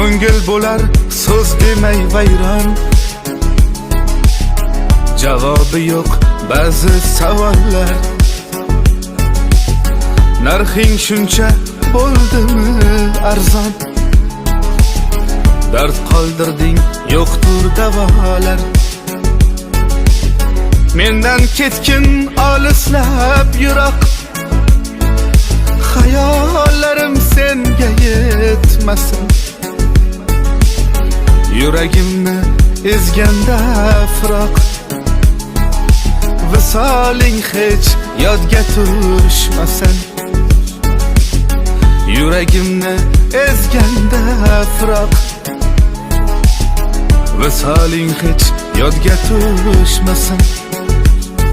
Ko'ngil bo'lar so'z demay vayron. Javobi yo'q ba'zi savollar. Narxing shuncha bo'ldimi arzon? Dard qoldirding, yo'qtur davolar. Mendan ketgin olislab yiroq. Xayollarim senga yetmasin. Yuragimni ezganda firoq, visoling hech yodga tushmasin. Yuragimni ezganda firoq, visoling hech yodga tushmasin.